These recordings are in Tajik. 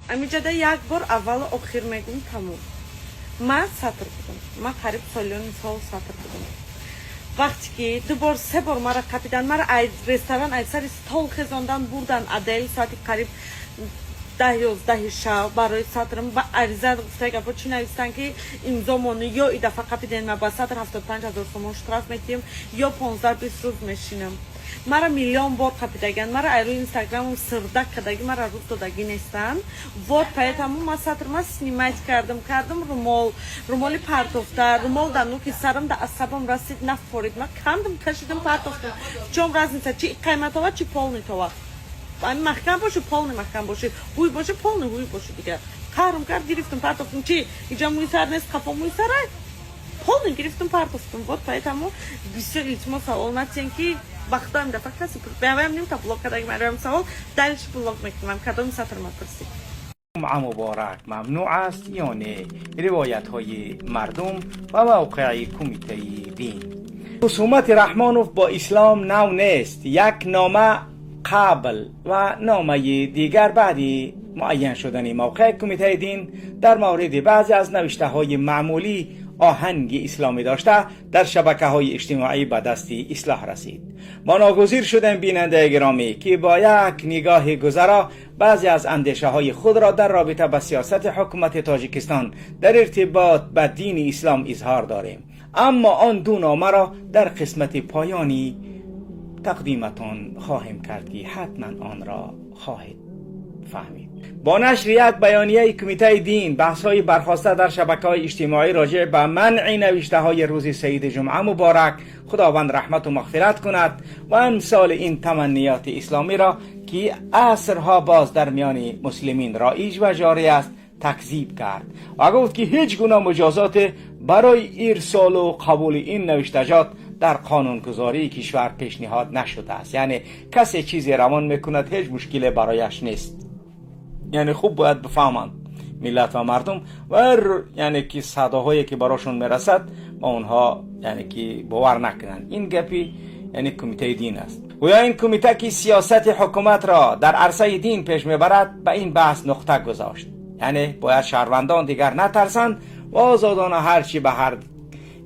Амиҷада як бор аввалу охир мегум, тамом. Ман сатр будам, ман қариб солиёни сол сатр будам. Вақте ки ду бор, се бор мара қапидан, мара ай ресторан, ай сари стол хезондан, бурдан отдел, соати қариб 10-11 шаб, барои сатрам ба ариза гуфта гапо чӣ навистан, ки имзо мони, ё и дафъа қапиден, ма ба сатр 75 000 сомон штраф метиҳем ё 15-20 рӯз мешинам. Мара миллион бор қапидаган, мара ай рӯи Инстаграмам сирдак кардагӣ, мара рӯз додагӣ нестанд. Вот поэтому ма сатр ма снимать кардам, румол, румоли партофта, румол дар нуки сарам, да асабам расид, нафорид, ма кандам, кашидам, партофтам. В чём разница, чи қайматова, чи полный това? Ами маҳкам боши, полный маҳкам боши, ҳуй боши, полный ҳуй боши. Дигар қаҳрм кард, гирифтам, партофтам. Чи иҷа мӯи сар нест, қафо мӯи сарай, полный гирифтам, партофтам. Вот поэтому бисёр, илтимос, савол натиҳен, ки бахтоам дафъа каси баваям нимта блок кардаги, мараям савол дальше блок мекунам. Кадоми сатр ма пурсид? جمعه مبارک ممنوع است یا نه؟ روایت های مردم و موقع کمیته دین. خصومت رحمانوف با اسلام نو نیست. یک نامه قبل و نامه دیگر بعدی معین شدن موقع کمیته دین در مورد بعضی از نوشته های معمولی آهنگ اسلامی داشته در شبکه های اجتماعی به دست اصلاح رسید. ما ناگزیر شدیم، بیننده گرامی، که با یک نگاه گذرا بعضی از اندیشه های خود را در رابطه با سیاست حکومت تاجیکستان در ارتباط به دین اسلام اظهار داریم، اما آن دو نامه را در قسمت پایانی تقدیمتان خواهیم کرد که حتما آن را خواهید فهمید. با نشر یک بیانیه کمیته دین، بحث های برخاسته در شبکه های اجتماعی راجع به منع نوشته های روز سعید جمعه مبارک، خداوند رحمت و مغفرت کند و امثال این تمنیات اسلامی را که عصرها باز در میان مسلمین رایج و جاری است تکذیب کرد و گفت که هیچ گونه مجازات برای ارسال و قبول این نوشتجات در قانونگذاری کشور پیشنهاد نشده است. یعنی کسی چیزی روان میکند، هیچ مشکل برایش نیست. یعنی خوب باید بفهمند ملت و مردم و یعنی که صداهایی که براشون میرسد با اونها یعنی که باور نکنند. این گپی یعنی کمیته دین است. گویا این کمیته که سیاست حکومت را در عرصه دین پیش میبرد به این بحث نقطه گذاشت. یعنی باید شهروندان دیگر نترسند و آزادانه هرچی به هر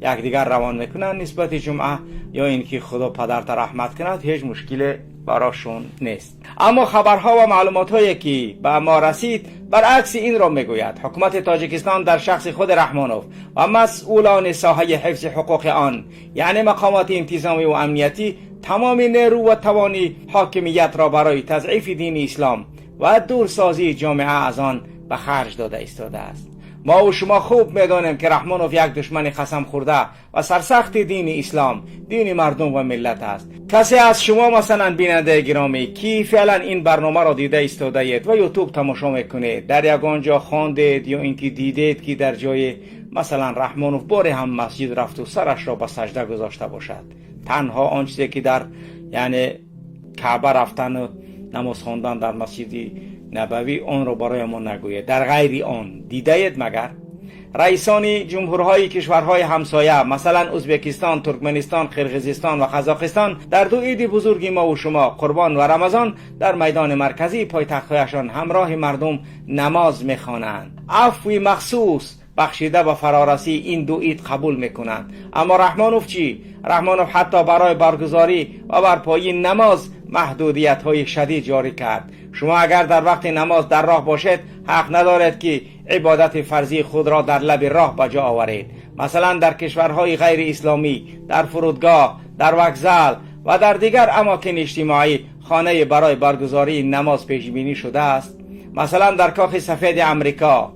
یکدیگر روان میکنند نسبت جمعه یا اینکه خدا پدرت رحمت کند، هیچ مشکل براشون نیست. اما خبرها و معلومات هایی که به ما رسید برعکس این را میگوید. حکومت تاجیکستان در شخص خود رحمانوف و مسئولان ساحه حفظ حقوق آن، یعنی مقامات انتظامی و امنیتی، تمام نیرو و توان حاکمیت را برای تضعیف دین اسلام و دورسازی جامعه از آن به خرج داده ایستاده است. ما و شما خوب میدانیم که رحمانوف یک دشمن قسم خورده و سرسخت دین اسلام، دین مردم و ملت است. کسی از شما مثلا، بیننده گرامی که فعلا این برنامه را دیده ایستاده اید و یوتیوب تماشا میکنید، در یگان جا خواندید یا اینکه دیدید که در جای مثلا رحمانوف باری هم مسجد رفت و سرش را به سجده گذاشته باشد؟ تنها آن چیزی که در یعنی کعبه رفتن و نماز خواندن در مسجد نبوی، آن را برای ما نگوید. در غیر آن دیدید مگر؟ رئیسان جمهورهای کشورهای همسایه، مثلا ازبکستان، ترکمنستان، قرقیزستان و قزاقستان، در دو عید بزرگ ما و شما، قربان و رمضان، در میدان مرکزی پایتختهایشان همراه مردم نماز میخوانند، عفوی مخصوص بخشیده و فرارسی این دو عید قبول میکنند. اما رحمانوف چی؟ رحمانوف حتی برای برگزاری و برپایی نماز محدودیت های شدید جاری کرد. شما اگر در وقت نماز در راه باشید، حق ندارید که عبادت فرضی خود را در لب راه بجا آورید. مثلا در کشورهای غیر اسلامی در فرودگاه، در وکزال و در دیگر اماکن اجتماعی خانه برای برگزاری نماز پیش بینی شده است، مثلا در کاخ سفید امریکا.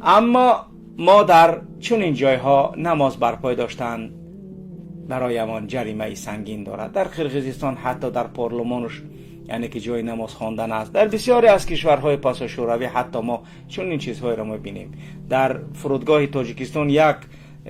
اما ما در چنین جایها نماز برپای داشتن برایمان جریمه سنگین دارد. در قرقیزستان حتی در پارلمانش یعنی که جای نماز خواندن است. در بسیاری از کشورهای پس شوروی حتی ما چنین چیزهای را میبینیم. در فرودگاه تاجیکستان یک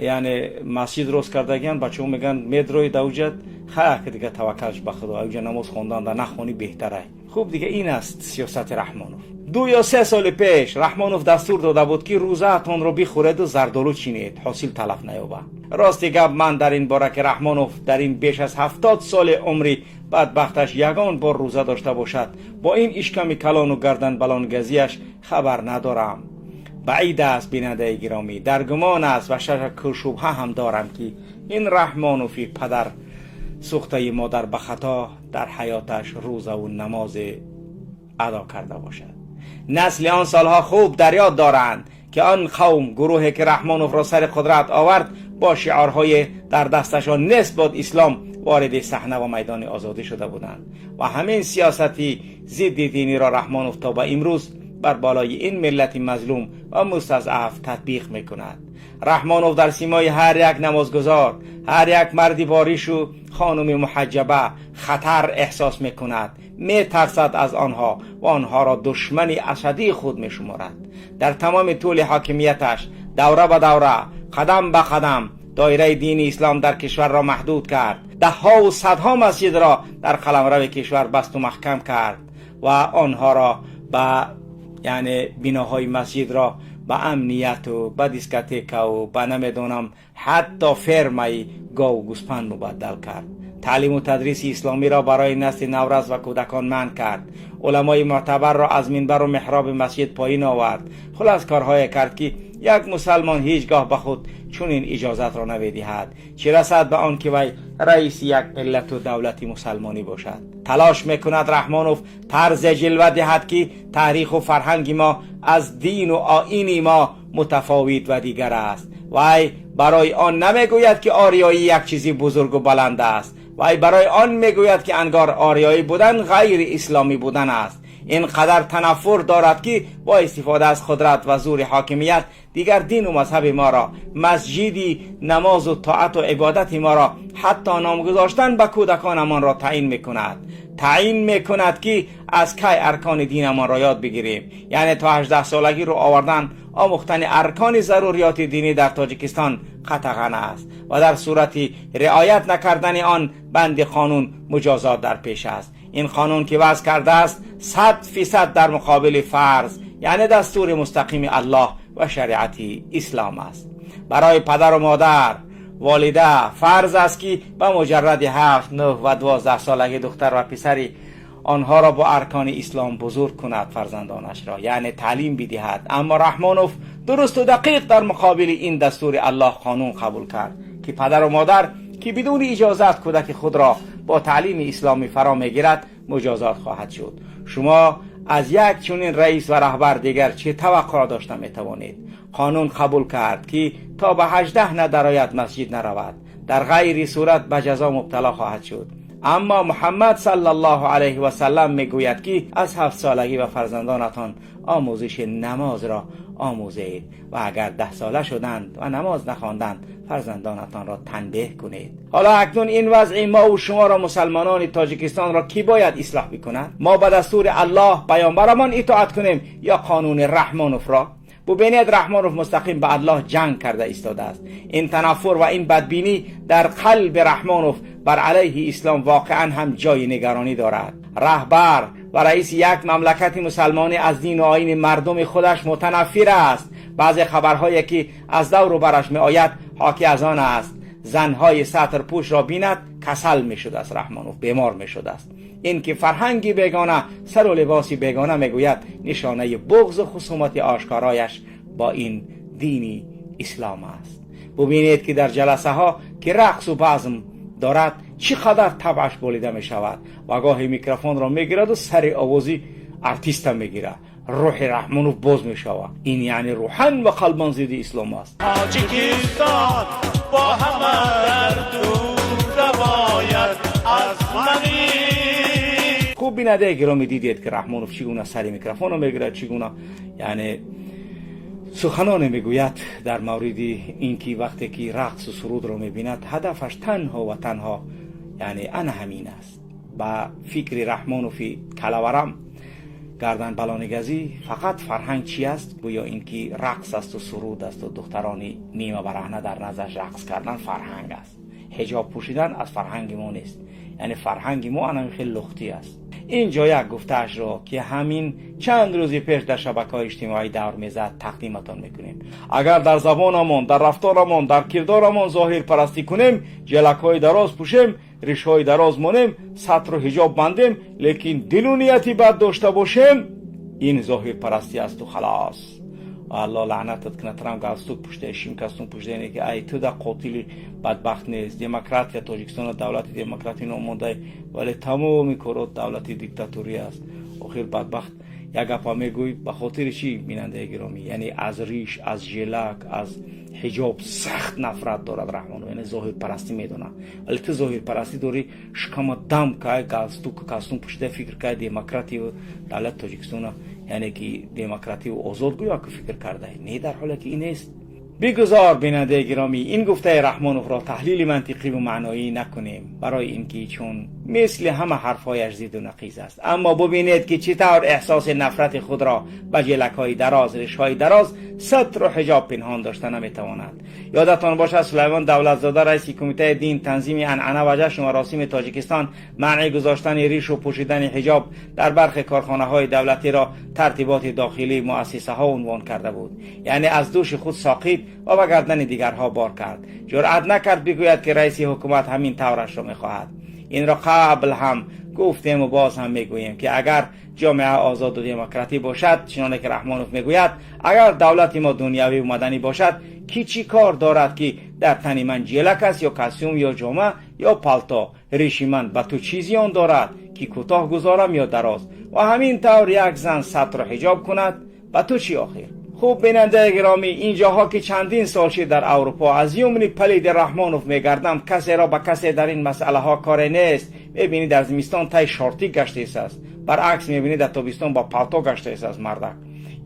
یعنی مسجد درست کردگیان. بچه‌ها میگن медрои давҷат خیر دیگه، توکلش به خدا، اوجا نماز خواندن در نخوانی بهتره. خوب دیگه، این است سیاست رحمانوف. 2 ё 3 соли пеш Раҳмонов дастур дода буд, ки рӯзаатонро бихӯреду зардолу чинед, ҳосил талаф наёбад. Рости гап, ман дар ин бора, ки Раҳмонов дар ин беш аз 70 соли умри бадбахташ ягон бор рӯза дошта бошад, бо ин ишками калону гарданбалонгазиаш, хабар надорам. Баъид аст, бинандаи гиромӣ, дар гумон аст ва шакку шубҳа ҳам дорам, ки ин Раҳмонофи падар сӯхтаи модар ба хато дар ҳаёташ рӯзаву намозе адо карда бошад. Насли он солҳо хуб дар ёд доранд, ки он қавм, гурӯҳе ки Раҳмоновро сари қудрат овард, бо шиорҳои дар дасташон «Нест бод ислом» вориди саҳна ва майдони озодӣ шуда буданд ва ҳамин сиёсати зидди диниро Раҳмонов то ба имрӯз бар болои ин миллати мазлум ва мустазъаф татбиқ мекунад. Раҳмонов дар симои ҳар як намозгузор, ҳар як марди боришу хонуми муҳаҷҷаба хатар эҳсос мекунад, метарсад аз онҳо ва онҳоро душмани ашадии худ мешуморад. Дар тамоми тӯли ҳокимияташ, давра ба давра, қадам ба қадам доираи дини ислом дар кишварро маҳдуд кард, даҳҳову садҳо масҷидро дар қаламрави кишвар басту маҳкам кард ва онҳоро ба, яъне биноҳои масҷидро ба амнияту ба дискотекаву ба намедонам, ҳатто фермаи гову гӯспанд мубаддал кард. Таълиму тадриси исломиро барои насли наврас ва кӯдакон манъ кард, уламои мӯътабарро аз минбару меҳроби масҷид поин овард. Хулас, корҳое кард, ки як мусалмон ҳеҷ гоҳ ба худ чунин иҷозатро намедиҳад, чӣ расад ба он ки вай раиси як миллату давлати мусалмонӣ бошад. Талош мекунад Раҳмонов тарзе ҷилва диҳад, ки таъриху фарҳанги мо аз дину оини мо мутафовит ва дигар аст. Вай барои он намегӯяд, ки ориёӣ як чизи бузургу баланд аст. Вай барои он мегӯяд, ки ангор ориёӣ будан ғайри исломӣ будан аст. Ин қадар танаффур дорад, ки бо истифода аз қудрат ва зури ҳокимият дигар дину мазҳаби моро, масҷиди намозу тоату ибодати моро, ҳатто номгузоштан ба кӯдаконамонро таъин мекунад. Таъин мекунад, ки аз кай аркони динамонро ёд бигирем, яъне то 18 солагӣ рӯ овардан, омӯхтани аркони заруриёти динӣ дар Тоҷикистон қатаған аст ва дар сурати риоят накардани он банди қонун муҷозот дар пеш аст. Ин қонун, ки вазъ кардааст, 100% дар муқобили фарз, яъне дастури мустақими Аллоҳ ва шариати ислом аст. Барои падару модар, волида фарз аст, ки ба муҷарради 7, 9 ва 12 солагӣ духтар ва писари онҳоро бо аркони ислом бузург кунад, фарзандонашро, яъне таълим бидиҳад. Аммо Раҳмонов дурусту дақиқ дар муқобили ин дастури Аллоҳ қонун қабул кард, ки падару модар, ки бидуни иҷозат кӯдаки худро бо таълими исломӣ фаро мегирад, муҷозот хоҳад шуд. Шумо аз як чунин раис ва раҳбар дигар чӣ таваққӯъ дошта метавонед? Қонун қабул кард, ки то ба 18 надарояд, масҷид наравад, дар ғайри сурат ба ҷазо мубтало хоҳад шуд. Аммо Муҳаммад саллаллоҳу алайҳи васаллам мегӯяд, ки аз 7 солагӣ ба фарзандонатон омӯзиши намозро омӯзед ва агар 10 сола шуданд ва намоз нахонданд, фарзандонатонро танбеҳ кунед. Ҳоло акнун ин вазъи мову шуморо, мусалмонони Тоҷикистонро, кӣ бояд ислоҳ бикунад? Мо ба дастури Аллоҳ, паёмбарамон итоат кунем ё қонуни Раҳмоновро? Бубинед, Раҳмонов мустақим ба Аллоҳ ҷанг карда истодааст. Ин танаффур ва ин бадбинӣ дар қалби Раҳмонов бар алайҳи ислом воқеан ҳам ҷои нигаронӣ дорад. Раҳбар ва раиси як мамлакати мусалмонӣ аз дину оини мардуми худаш мутанаффир аст. Баъзе хабарҳое, ки аз давру бараш меояд, ҳоки аз он аст. Занҳои сатрпӯшро бинад, касал мешудааст Раҳмонов, бемор мешудааст. Ин ки фарҳанги бегона, сару либоси бегона мегӯяд, нишонаи буғзу хусумати ошкорояш бо ин дини ислом аст. Бубинед, ки дар ҷаласаҳо, ки рақсу базм дорад, чӣ қадар табъаш болида мешавад ва гоҳе микрофонро мегираду сари овози артиста мегирад, рӯҳи Раҳмонов боз мешавад. Ин яъне рӯҳан ва қалбан зидди ислом аст. Тоҷикистон бо ҳама дарду давоят аз мани. Хуб, бинандаи гиромӣ, дидед, ки Раҳмонов чӣ гуна сари микрофонро мегирад, чӣ гуна, яъне, суханоне мегӯяд дар мавриди ин ки вақте ки рақсу сурудро мебинад, ҳадафаш танҳо ва танҳо, яъне, ана ҳамин аст. Ба фикри Раҳмонофи калаварам, гарданбалонигазӣ, фақат фарҳанг чи аст? Гӯё ин ки рақс асту суруд асту духтарони нимабараҳна дар наздаш рақс кардан фарҳанг аст. Ҳиҷоб пӯшидан аз фарҳанги мо нест, яъне фарҳанги мо анами хеле лухтӣ аст. Инҷо як гуфтаашро, ки ҳамин чанд рӯзи пеш дар шабакаҳои иҷтимоӣ давр мезад, тақдиматон мекунем. Агар дар забонамон, дар рафторамон, дар кирдорамон зоҳирпарастӣ кунем, ҷелакҳои дароз пӯшем, ришҳои дароз монем, сатру ҳиҷоб бандем, лекин дилу нияти бад дошта бошем, ин зоҳирпарастӣ асту халос. Алло лаънатат кунад, трам галстук пушта, шим костюм пушта, ки ай ту да қотили бадбахт нест. Демократия Тоҷикистона давлати демократӣ номондай, вале тамоми корот давлати диктатурӣ аст. Охир бадбахт, як гапа мегӯй, ба хотири чӣ, бинандаи гиромӣ? Яъне аз риш, аз жилак, аз ҳиҷоб сахт нафрат дорад Раҳмонов, яъне зоҳирпарастӣ медонад. Вале ту зоҳирпарастӣ дорӣ, шикама дам кай, галстук костюм пушида, фикр кай демократию давлати Тоҷикистона, яъне ки демократию озод гӯё ки фикр кардай, не, дар ҳоле ки ин нест. Бигузор, бинандаи гиромӣ, ин гуфтаи Раҳмоновро таҳлили мантиқиву маъноӣ накунем, барои ин ки чун мисли ҳама ҳарфҳояш зиду нақиз аст. Аммо бубинед, ки чӣ тавр эҳсоси нафрати худро ба ҷелакҳои дароз, ришҳои дароз, сатру ҳиҷоб пинҳон дошта наметавонад. Ёдатон бошад, Сулаймон Давлатзода, раиси Кумитаи дин, танзими анъана ва ҷашну маросими Тоҷикистон, манъи гузоштани ришу пӯшидани ҳиҷоб дар бархе корхонаҳои давлатиро тартиботи дохилии муассисаҳо унвон карда буд. Яъне аз дӯши худ соқит ва ба гардани дигарҳо бор кард. Ҷуръат накард бигӯяд, ки раиси ҳукумат ҳамин таврашро мехоҳад. Инро қабл ҳам гуфтему боз ҳам мегӯем, ки агар ҷомеа озоду демократӣ бошад, чуноне ки Раҳмонов мегӯяд, агар давлати мо дунявиву маданӣ бошад, ки чӣ кор дорад, ки дар тани ман ҷелак аст ё костюм ё ҷома ё палто? Риши ман ба ту чӣ зиён дорад, ки кӯтоҳ гузорам ё дароз? Ва ҳамин тавр як зан сатру ҳиҷоб кунад, ба ту чӣ охир? Хуб, бинандаи гиромӣ, инҷоҳо ки чандин сол шид дар Аврупо аз юмни палиди Раҳмонов мегардам, касеро ба касе дар ин масъалаҳо коре нест. Мебинӣ, дар зимистон тай шортик гаштаистааст, баръакс мебинӣ, дар тобистон бо палто гаштаистааст мардак.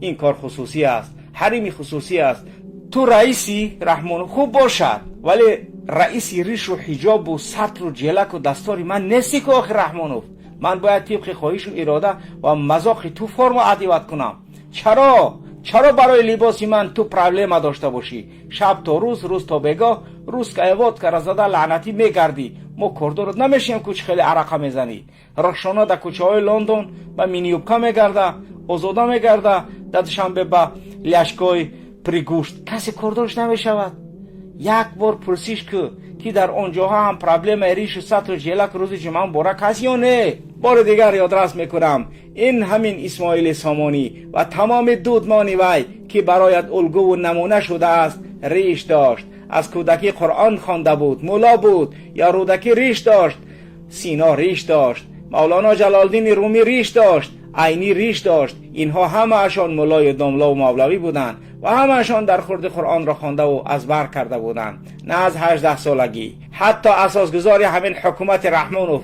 Ин кор хусусӣ аст, ҳарими хусусӣ аст. Ту раиси, Раҳмонов, хуб бошад, вале раиси ришу ҳиҷобу сатру ҷелаку дастори ман нести ку охир, Раҳмонов. Ман бояд тибқи хоҳишу ирода ва мазоқи ту форма одевать кунам? Чаро, чаро барои либоси ман ту проблема дошта бошӣ? Шаб то рӯз, рӯз то бегоҳ русская водкара зада, лаънатӣ, мегардӣ. Мо кордорот намешием ку, чӣ хеле арақа мезанӣ. Рахшона дар кӯчаҳои Лондон ба мини-юбка мегарда, озода мегарда, дар Душанбе ба ляшкои пригӯшт, касе кордорш намешавад. Як бор пурсиш ку, ки дар он ҷоҳо ҳам проблемаи ришу сатру ҷелак, рӯзи ҷумъа муборак ҳаст ё не? Бори дигар ёдрас мекунам, ин ҳамин Исмоили Сомонӣ ва тамоми дудмони вай, ки барояд улгуву намуна шудааст, риш дошт, аз кӯдакӣ Қуръон хонда буд, мулло буд. Ё Рӯдакӣ риш дошт, Сино риш дошт, Мавлоно Ҷалолдини Румӣ риш дошт, Айнӣ риш дошт. Инҳо ҳамаашон муллою домлову мавлавӣ буданд ва ҳамаашон дар хурди Қуръонро хондаву аз бар карда буданд, на аз 18 солагӣ. Ҳатто асосгузори ҳамин ҳукумати Раҳмонов,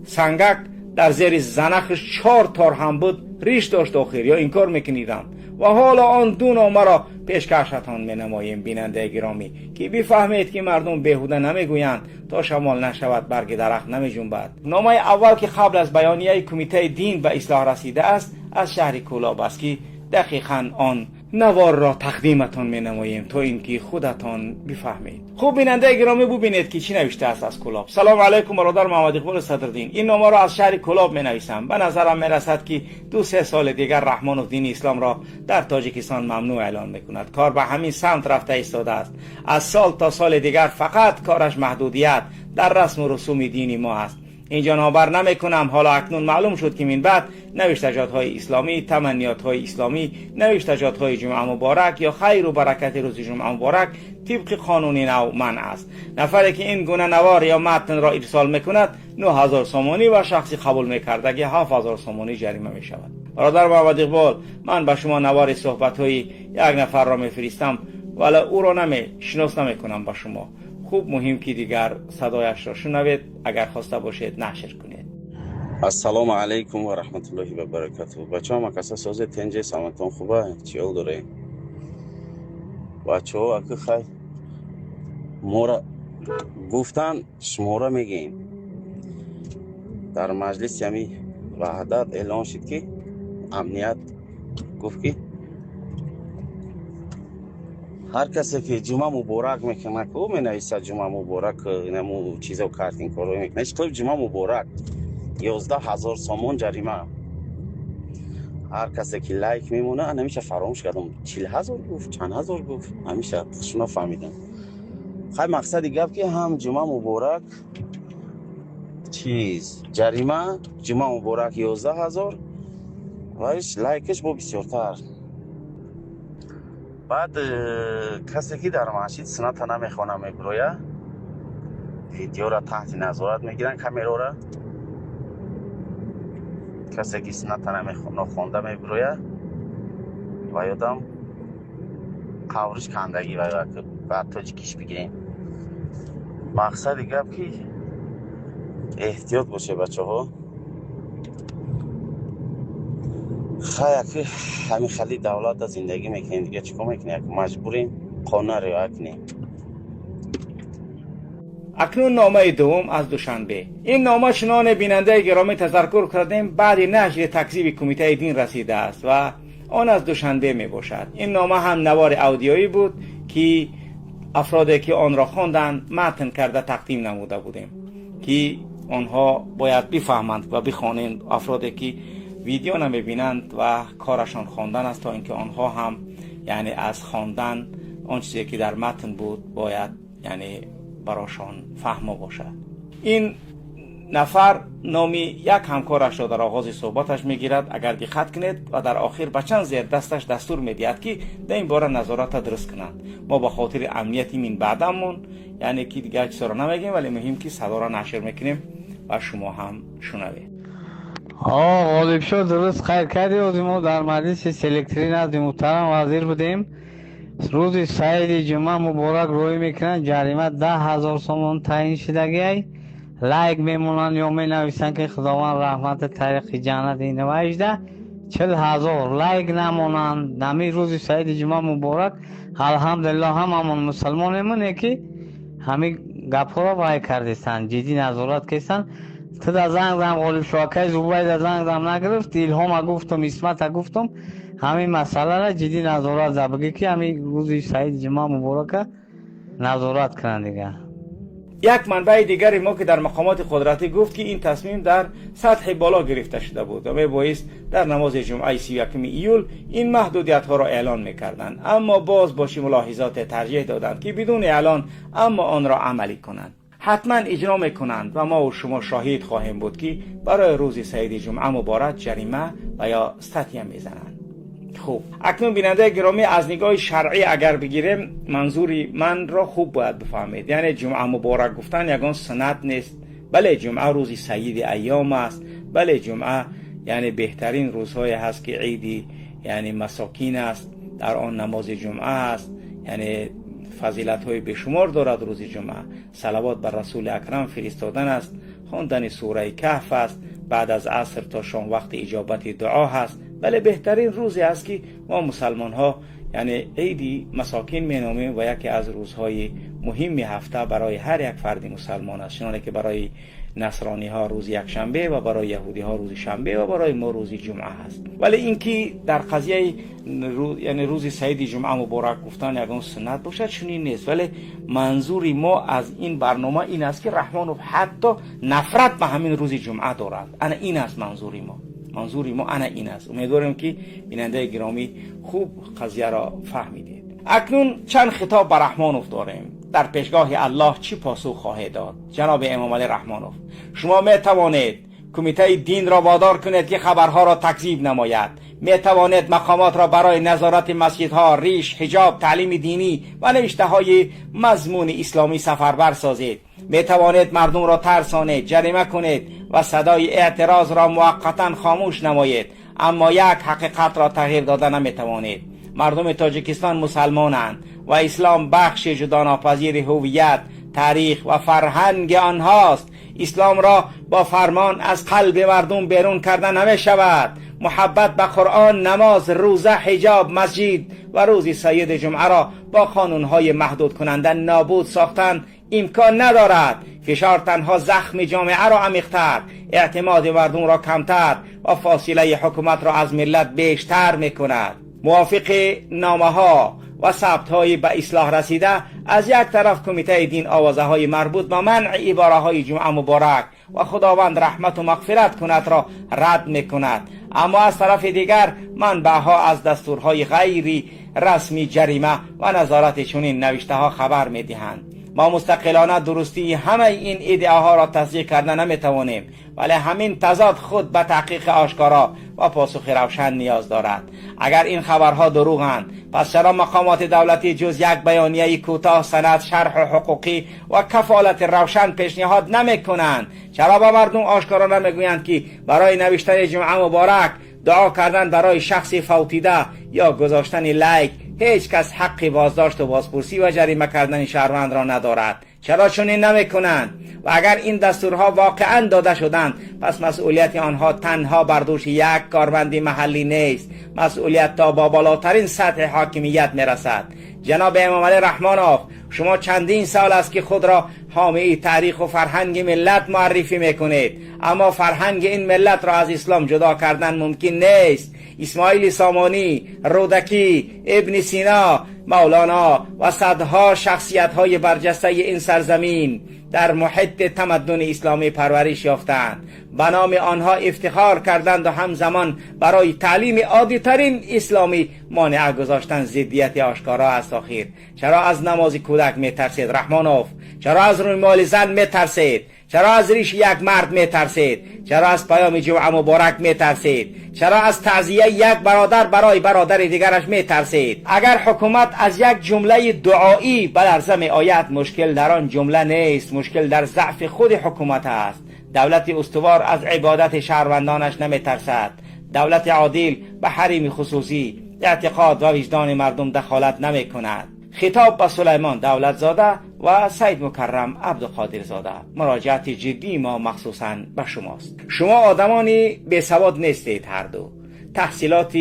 Сангак, дар зери занахаш чор тор ҳам буд, риш дошт охир. Ё инкор мекунидам? Ва ҳоло он ду номаро пешкашатон менамоем, бинандаи гиромӣ, ки бифаҳмед, ки мардум беҳуда намегӯянд: то шамол нашавад, барги дарахт намеҷунбад. Номаи аввал, ки қабл аз баёнияи Кумитаи дин ба ислоҳ расидааст, аз шаҳри Кӯлоб аст, ки дақиқан он наворро тақдиматон менамоем, то ин ки худатон бифаҳмед. Хуб, бинандаи гиромӣ, бубинед, ки чӣ навиштааст аз Кӯлоб. Салому алайкум, бародар Муҳаммад Иқболи Садриддин. Ин номаро аз шаҳри Кӯлоб менависам. Ба назарам мерасад, ки 2-3 соли дигар Раҳмонов дини исломро дар Тоҷикистон мамнӯъ эълон мекунад. Кор ба ҳамин самт рафта истодааст. Аз сол то соли дигар фақат кораш маҳдудият дар расму русуми дини мо аст. Инҷо номбар намекунам. Ҳоло акнун маълум шуд, ки минбаъд навиштаҷотҳои исломӣ, таманниётҳои исломӣ, навиштаҷотҳои ҷумъа муборак ё хайру баракати рӯзи ҷумъа муборак тибқи қонуни нав манъ аст. Нафаре ки ин гуна навор ё матнро ирсол мекунад, 9000 сомонӣ ва шахси қабул мекардагӣ 7000 сомонӣ ҷарима мешавад. Бародар Муҳаммад Иқбол, ман ба шумо навори суҳбатҳои як нафарро мефиристам, вале ӯро шинос намекунам ба шумо. Хуб, муҳим ки дигар садояшро шунавед, агар хоста бошед, нашр кунед. Ассалому алайкум ва раҳматуллоҳи ва баракатуҳ. Бачаҳо, макаса созе, тенҷе, саломатон хуба, чиёл дорем, бачаҳо? Аки хай, мора гуфтан, шумора мегӯем. Дар маҷлиси ҳами Ваҳдат эълон шуд, ки амният гуфт, ки ҳар касе ки ҷумъа муборак мекунад, ӯ менависад ҷумъа муборак, инаму чизо, картинкоро мекунад, ҳеч ҷумъа муборак. 11 000 сомон ҷарима. Ҳар касе ки лайк мемона, ҳамиша фаромӯш кардам, 40 000 гуфт, чанд ҳазор гуфт, ҳамиша шуно фаҳмидам. Хай, мақсади гап ки ҳам ҷума муборак чиз ҷарима, ҷума муборак 11 000, валиш лайкаш бо бисёртар. Баъд касе ки дар масҷид сунната намехона, мебироя, видеора таҳти назорат мегиранд, камерора. Касе ки сунната нохонда мебироя ва ёдам қавриш кандагӣ ва ба тоҷикиш бигирем. Мақсади гап ки эҳтиёт боше, бачаҳо. Хай, аки ҳамин хали давлатда зиндагӣ мекунем, дига чӣ кор мекунем? Маҷбурем қонун риоя кунем. Акнун номаи дуввум аз Душанбе. Ин нома, чуноне бинандаи гиромӣ тазаккур кардем, баъди нашри такзиби Кумитаи дин расидааст ва он аз Душанбе мебошад. Ин нома ҳам навори аудиёӣ буд, ки афроде ки онро хонданд, матн карда тақдим намуда будем, ки онҳо бояд бифаҳманд ва бихонанд, афроде ки видео намебинанд ва корашон хондан аст, то ин ки онҳо ҳам, яъне, аз хондан он чизе ки дар матн буд, бояд, яъне, барошон фаҳмо бошад. Ин нафар номи як ҳамкорашро дар оғози суҳбаташ мегирад, агар диққат кунед, ва дар охир ба чанд зердасташ дастур медиҳад, ки дар ин бора назората дуруст кунанд. Мо ба хотири амнияти минбаъдамон, яъне ки дигар чизҳоро намегӯем, вале муҳим ки садоро нашр мекунем ва шумо ҳам шунавед. Ғолибшо, дуруст қайд кардӣ. Ози мо дар маҷлиси селекторӣ назди муҳтарам вазир будем. Рӯзи саиди ҷумъа муборак роҳӣ мекунанд, ҷарима 10 000 сомон таъин шудагиай. Лайк мемонанд ё менависанд, ки Худованд раҳмати тариқи ҷаннат инаваижда, 40 000. Лайк намонанд нами рӯзи саиди ҷумъа муборак. Алҳамдулилло, ҳамамон мусалмонемоне, ки ҳамин гапҳоро вай кардистанд, ҷиддӣ назорат кистанд. Туда занг зам, Ғолибшо, акай Зубайда занг зам, нагирифт. Илҳома гуфтум, Исмата гуфтум, ҳамин масъаларо ҷиддӣ назорат за, бигӣ ки ҳамин рӯзи саиди ҷумъа муборака назорат кунанд дигар. Як манбаи дигари мо, ки дар мақомоти қудратӣ, гуфт, ки ин тасмим дар сатҳи боло гирифта шуда буд ва мебоист дар намози ҷумъаи 31 июл ин маҳдудиятҳоро эълон мекарданд, аммо боз бо чӣ мулоҳизоте тарҷеҳ доданд, ки бидуни эълон, аммо онро амалӣ кунанд. Ҳатман иҷро мекунанд ва мо шумо шоҳид хоҳем буд, ки барои рӯзи саиди ҷумъа муборак ҷарима ва ё статья мезананд. Хуб, акнун, бинандаи гиромӣ, аз нигоҳи шаръӣ агар бигирем, манзури манро хуб бояд бифаҳмед. Яъне ҷумъа муборак гуфтан ягон суннат нест. Бале, ҷумъа рӯзи саиди айём аст. Бале, ҷумъа, яъне, беҳтарин рӯзҳое ҳаст, ки иди, яъне, масокин аст, дар он намози ҷумъа аст, яъне фазилатҳои бешумор дорад рӯзи ҷумъа. Салавот бар Расули Акрам фиристодан аст, хондани сураи Каҳф аст, баъд аз аср то шом вақти иҷобати дуо ҳаст. Бале, беҳтарин рӯзе аст, ки мо мусалмонҳо, яъне, иди масокин меномем ва яке аз рӯзҳои муҳими ҳафта барои ҳар як фарди мусалмон аст, чуноне ки барои насрониҳо рӯзи якшанбе ва барои яҳудиҳо рӯзи шанбе ва барои мо рӯзи ҷумъа ҳаст. Вале ин ки дар қазияи, яъне, рӯзи саиди ҷумъа муборак гуфтан ягон суннат бошад, чунин нест. Вале манзури мо аз ин барнома ин аст, ки Раҳмонов ҳатто нафрат ба ҳамин рӯзи ҷумъа дорад. Ана ин аст манзури мо. Манзури мо ана ин аст. Умедворем, ки бинандаи гиромӣ хуб қазияро фаҳмидед. Акнун чанд хитоб ба Раҳмонов дорем. Дар пешгоҳи Аллоҳ чӣ посух хоҳед дод, ҷаноби Эмомалӣ Раҳмонов? Шумо метавонед Кумитаи динро водор кунед, ки хабарҳоро такзиб намояд. Метавонед мақомотро барои назорати масҷидҳо, риш, ҳиҷоб, таълими динӣ ва навиштаҳои мазмуни исломӣ сафарбар созед. Метавонед мардумро тарсонед, ҷарима кунед ва садои эътирозро муваққатан хомӯш намоед, аммо як ҳақиқатро тағйир дода наметавонед: мардуми Тоҷикистон мусалмонанд ва ислом бахши ҷудонопазири ҳувият, таърих ва фарҳанги онҳост. Исломро бо фармон аз қалби мардум берун карда намешавад. Муҳаббат ба Қуръон, намоз, рӯза, ҳиҷоб, масҷид ва рӯзи саиди ҷумъаро бо қонунҳои маҳдудкунанда нобуд сохтан имкон надорад. Фишор танҳо захми ҷомеаро амиқтар, эътимоди мардумро камтар ва фосилаи ҳукуматро аз миллат бештар мекунад. Мувофиқи номаҳо ва сабтҳои ба ислоҳ расида, аз як тараф, Кумитаи дин овозаҳои марбут ба манъи ибораҳои ҷумъа муборак و خداوند رحمت و مغفرت کند را رد میکند. اما از طرف دیگر منبعها از دستورهای غیری رسمی جریمه و نظارت چنین نوشته ها خبر میدهند. ما مستقلانه درستی همه این ادعاها را تصدیق کرده نمیتوانیم، ولی همین تضاد خود به تحقیق آشکارا و پاسخ روشن نیاز دارد. اگر این خبرها دروغند، پس چرا مقامات دولتی جز یک بیانیه کوتاه، سند، شرح حقوقی و کفالت روشن پیشنهاد نمی کنند؟ چرا به مردم آشکارا نمیگویند که برای نوشتن جمعه مبارک، دعا کردن برای شخص فوتیده یا گذاشتن لایک هیچ کس حق بازداشت و بازپرسی و جریمه کردن شهروند را ندارد؟ چرا چنین نمی کنند؟ و اگر این دستورها واقعا داده شدند، پس مسئولیت آنها تنها بر دوش یک کارمند محلی نیست. مسئولیت تا با بالاترین سطح حاکمیت میرسد. جناب امام علی رحمانوف، شما چندین سال است که خود را حامی تاریخ و فرهنگ ملت معرفی میکنید، اما فرهنگ این ملت را از اسلام جدا کردن ممکن نیست. اسماعیل سامانی، رودکی، ابن سینا، مولانا و صدها شخصیت های برجسته این سرزمین در محیط تمدن اسلامی پرورش یافتند، به نام آنها افتخار کردند و همزمان برای تعلیم عادی ترین اسلامی مانع گذاشتن ضدیت آشکارا است. آخر چرا از نماز کودک میترسید رحمانوف؟ چرا از رومال زن میترسید؟ چرا از ریش یک مرد میترسید؟ چرا از پیام جمعه مبارک میترسید؟ چرا از تعزیه یک برادر برای برادر دیگرش میترسید؟ اگر حکومت از یک جمله دعایی به لرزه می آید، مشکل در آن جمله نیست، مشکل در ضعف خود حکومت است. دولت استوار از عبادت شهروندانش نمیترسد. دولت عادل به حریم خصوصی، اعتقاد و وجدان مردم دخالت نمی کند. خطاب به سلیمان دولتزاده و سید مکرم عبدالقادرزاده. مراجعت جدی ما مخصوصا به شماست. شما آدمانی بی سواد نیستید. هر دو تحصیلات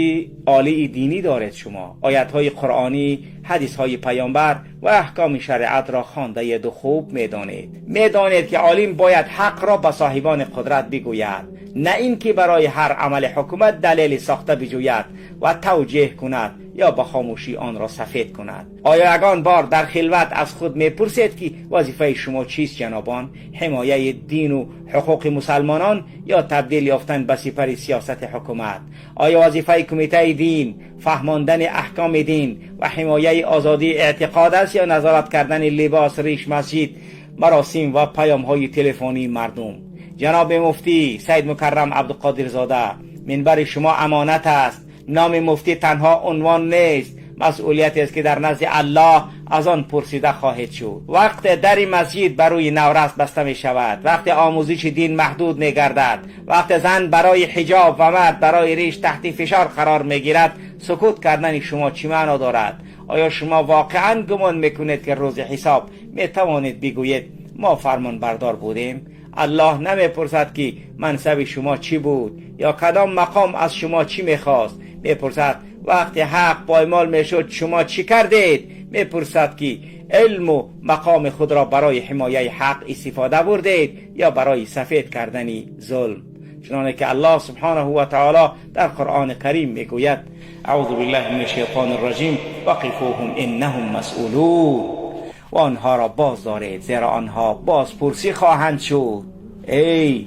عالی دینی دارید. شما آیت های قرآنی، حدیث های پیامبر و احکام شریعت را خوانده و خوب میدانید. میدانید که عالم باید حق را به صاحبان قدرت بگوید، نه اینکه برای هر عمل حکومت دلیل ساخته بجوید و توجیه کند یا با خاموشی آن را سفید کند. آیا یگان بار در خلوت از خود میپرسید که وظیفه شما چیست جنابان؟ حمایه دین و حقوق مسلمانان یا تبدیل یافتن به سپر سیاست حکومت؟ آیا وظیفه کمیته دین فهماندن احکام دین و حمایه آزادی اعتقاد است یا نظارت کردن لباس، ریش، مسجد، مراسم و پیام های تلفنی مردم؟ جناب مفتی سید مکرم عبدالقادرزاده، منبر شما امانت است. نام مفتی تنها عنوان نیست، مسئولیت است که در نزد الله از آن پرسیده خواهید شد. وقت در مسجد بر روی نورس بسته می شود، وقت آموزش دین محدود می گردد، وقت زن برای حجاب و مرد برای ریش تحت فشار قرار می گیرد، سکوت کردن شما چی معنا دارد؟ آیا شما واقعا گمان میکنید که روز حساب می توانید بگویید ما فرمان بردار بودیم؟ الله نمیپرسد که منصب شما چی بود یا کدام مقام از شما چی میخواست. میپرسد وقتی حق پایمال میشد شما چی کردید؟ میپرسد که علم و مقام خود را برای حمایه حق استفاده بردید یا برای سفید کردن ظلم؟ چنانه که الله سبحانه و تعالی در قرآن کریم میگوید: اعوذ بالله من الشیطان الرجیم، وقفوهم انهم مسئولون. و آنها را باز دارید، زیرا آنها بازپرسی خواهند شد. ای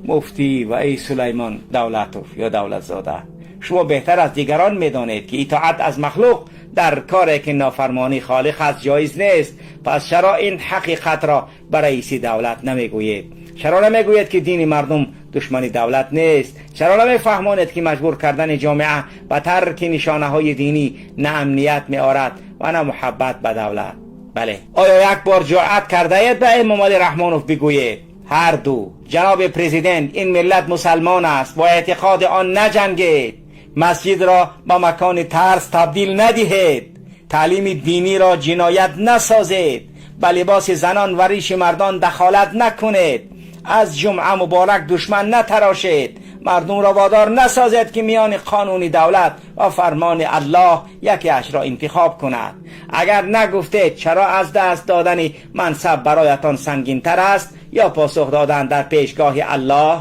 مفتی و ای سلیمان دولتوف یا دولت زاده، شما بهتر از دیگران میدانید که اطاعت از مخلوق در کاری که نافرمانی خالق است جایز نیست. پس چرا این حقیقت را به رئیس دولت نمیگویید؟ چرا نمیگویید که دین مردم دشمن دولت نیست؟ چرا نمیفهمانید که مجبور کردن جامعه به ترک نشانه های دینی نه امنیت می آرد و نه محبت به دولت؟ بله، آیا یک بار جرأت کرده اید به امام علی رحمانوف بگویید: هر دو جناب پرزیدنت، این ملت مسلمان است، با اعتقاد آن نجنگید، مسجد را به مکان ترس تبدیل ندهید، تعلیم دینی را جنایت نسازید، به لباس زنان و ریش مردان دخالت نکنید، از جمعه مبارک دشمن نتراشید، مردم را وادار نسازید که میان قانون دولت و فرمان الله یکی اش را انتخاب کند؟ اگر نگفتید، چرا از دست دادن منصب برایتان سنگین تر است یا پاسخ دادن در پیشگاه الله؟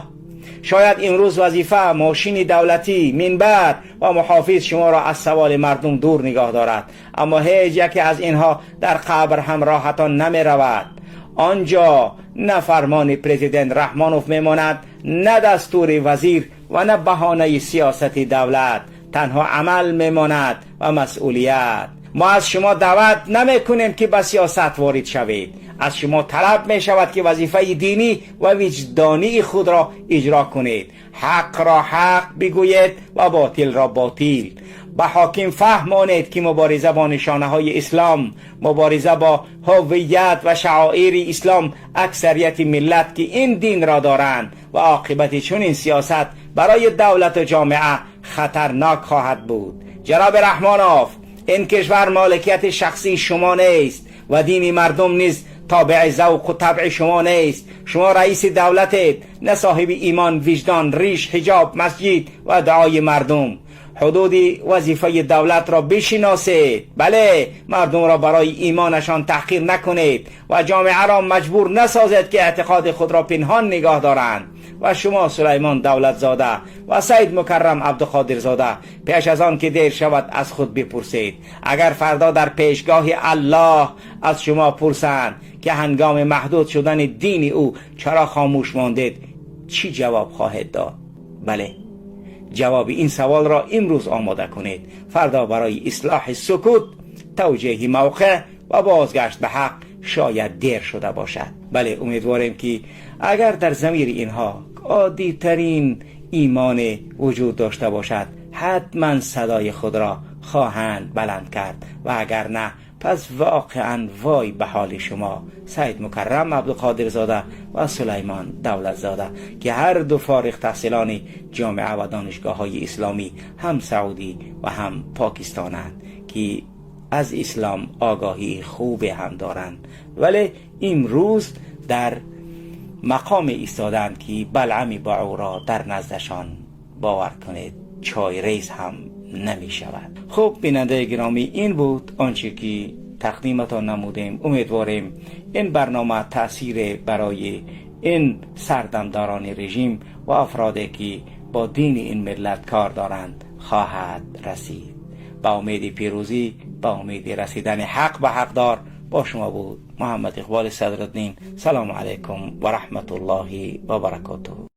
شاید امروز وظیفه، ماشین دولتی، منبر و محافظ شما را از سوال مردم دور نگاه دارد، اما هیچ یکی از اینها در قبر همراهتان نمی رود. آنجا نه فرمان پرزیدنت رحمانوف میماند، نه دستور وزیر و نه بهانه سیاست دولت. تنها عمل میماند و مسئولیت. ما از شما دعوت نمیکنیم که به سیاست وارد شوید. از شما طلب می شود که وظیفه دینی و وجدانی خود را اجرا کنید. حق را حق بگویید و باطل را باطل. به حاکم فهمانید که مبارزه با نشانه های اسلام، مبارزه با هویت و شعائر اسلام، اکثریت ملت که این دین را دارند و عاقبت چنین سیاست برای دولت و جامعه خطرناک خواهد بود. جناب رحمانوف، این کشور مالکیت شخصی شما نیست و دین مردم نیز تابع ذوق و طبع شما نیست. شما رئیس دولتید، نه صاحب ایمان، وجدان، ریش، حجاب، مسجد و دعای مردم. حدود وظیفه دولت را بشناسید. بله، مردم را برای ایمانشان تحقیر نکنید و جامعه را مجبور نسازید که اعتقاد خود را پنهان نگاه دارند. و شما سلیمان دولت زاده و سید مکرم عبدالقادر زاده، پیش از آن که دیر شود از خود بپرسید، اگر فردا در پیشگاه الله از شما پرسند که هنگام محدود شدن دین او چرا خاموش ماندید، چی جواب خواهید داد؟ بله، جواب این سوال را امروز آماده کنید. فردا برای اصلاح سکوت، توجیه موقع و بازگشت به حق شاید دیر شده باشد. بله، امیدواریم که اگر در ضمیر اینها عادی ترین ایمان وجود داشته باشد، حتما صدای خود را خواهند بلند کرد و اگر نه، پس واقعا وای به حال شما سید مکرم عبدالقادر زاده و سلیمان دولت زاده که هر دو فارغ تحصیلان جامعه و دانشگاه های اسلامی، هم سعودی و هم پاکستانند که از اسلام آگاهی خوب هم دارند، ولی امروز در مقام ایستادند که بلعم باعورا در نزدشان، باور کنید، چای ریز هم نمی شود. خب بیننده گرامی، این بود آنچه که تقدیمتان نمودیم. امیدواریم این برنامه تاثیر برای این سردمداران رژیم و افرادی که با دین این ملت کار دارند خواهد رسید. با امید پیروزی، با امید رسیدن حق به حقدار، با شما بود محمد اقبال صدرالدین. سلام علیکم و رحمت الله و برکاته.